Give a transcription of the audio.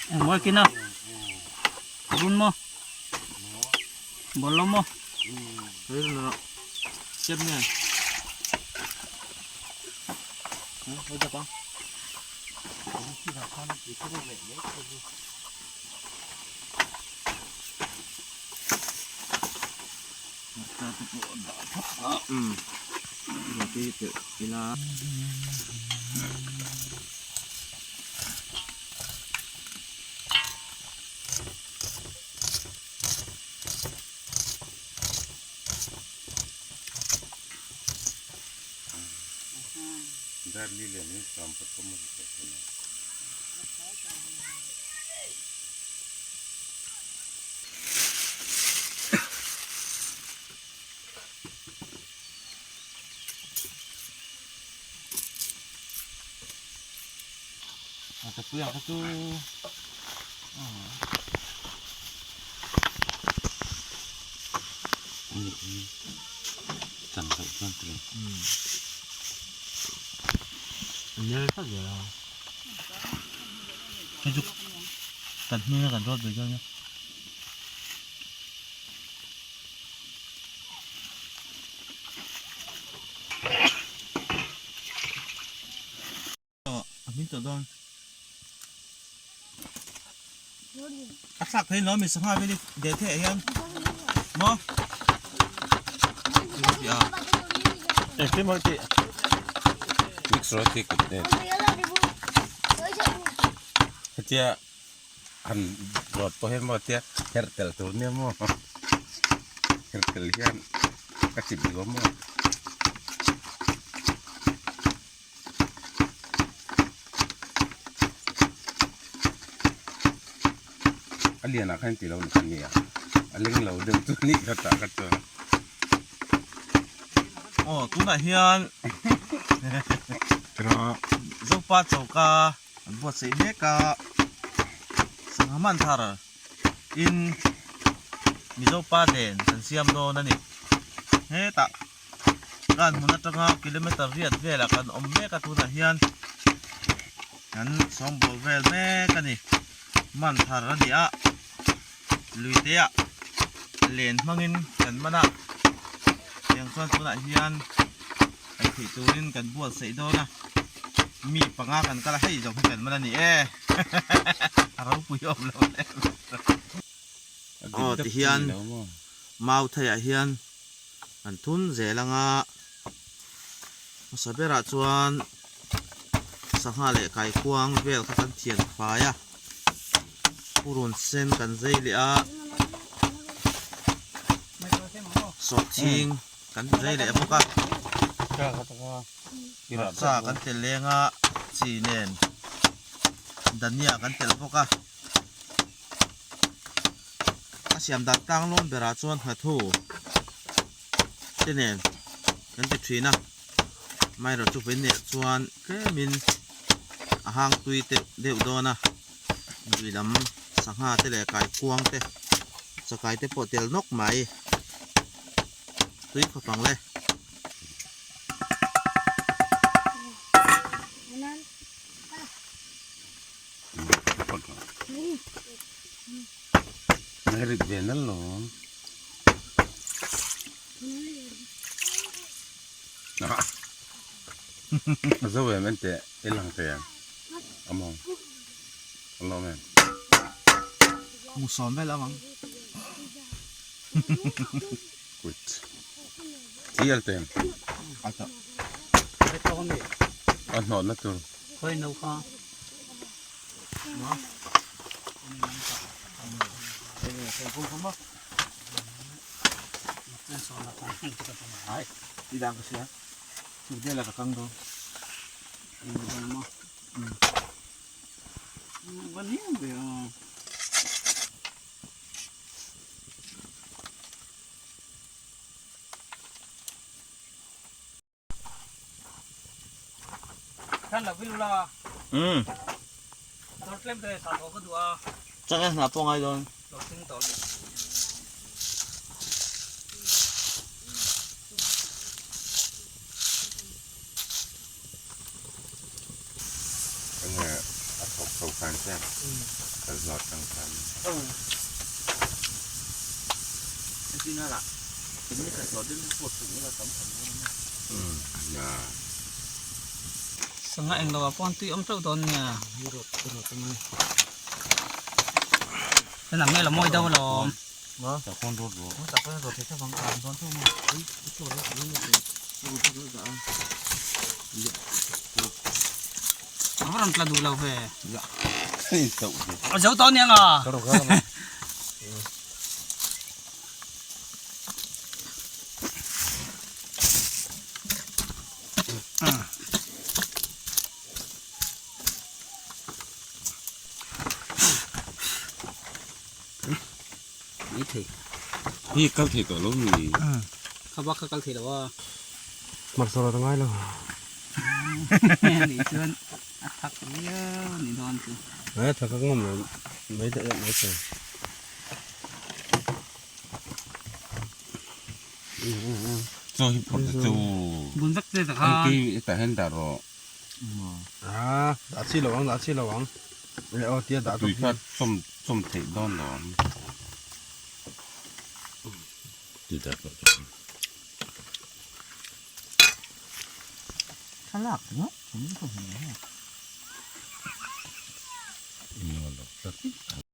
Moi kina. Run mo. Bolo mo. Chép nè. Hả? Ôi chà con. Ừ. Rồi cái tự ila. Dar li le ni sam pa ko mo ko na. À, tập tu yang tu. Ni chan sa chuan tu. Ừ. Nhớ phát gì à? Cái chụp tận như gần rốt về cho nhá. Ờ, mình tự don. Ác sạc thấy nó mình sống hai bên đi để thế hiền. Mo. Ya. Este mo ti. Mix ro ti kut ne. Tia han rot po hen mo tia her tel tur ne mo. Her tel hian ka chip go mo. Alian a khan ti lo ni ni a. Aling lo deuh chu ni ka ta ka chuan. Ồ, tu này hiền. Pero Dốc pa chầu ca, buat sĩ mê ca. Sang man thar in Mizo pa den san siam do na ni. He ta. Kan mun atanga kilometer riat vela kan om me ka tu na hian. Kan som bol vel me ka ni. Man thar ani a. Lui te a. Len mangin kan mana. Yang chuan tunah hian kan theih turin kan buat sei dawn a mi panga kan kal a hei zawng hi kan man a ni e a ropui awm lo le aw ti hian mau theiah hian an thun zel anga hmasa berah chuan sangha leh kaikuang vel kha kan thian fai a purun sen kan zai leh a sawhching kan zai leh bawk a cha kan tel leng a chi nen dania kan tel bawk a a siam dan tlang lawn berah chuan nghathu te nen kan ti thin a amaherawh chu vawi neh chuan tlemin a hang tui teuh deuh dawn a lui lam sangha te leh kaikuang te chakai te pawh tel nawk mai tui khawp ang le. Rit ve nal lo. Zo ve men te elang te among. Allo men. Mu sawm vel awang. Quit. Tial tem. Ata. A hnawt na tur. Khoi no kha. Đi đang có xe. Chu vela ka kang dawn. Chang e hna pawh ngai dawn. Enge a thawk tho khan chian kal zawt tang khan. Sangha eng lo ah pawh tui awm teuh dawn nia. Heng ang nge lo mawi deuh alawm. A va rawn tla duh lo ve. A zo tawh aniang a. Mai thei. Hi kal thei tawh lo mi. Kha bak kha kal thei lo a. Hmarchawr a ngai lo. Ni chuan a thak viau ni dawn chu. Mai a thak a ngawm lo mai daih mai thei. Chaw hi phawrh ta chu. Bun vek che ta khan. Engti tah hian dah rawh. A dah chi lo ang dah chi lo ang. Le aw tia dah Tui kha chawm chawm theih dawn lo ang. Ti dah rawh. Thlalak ringawt awm ka hmu a.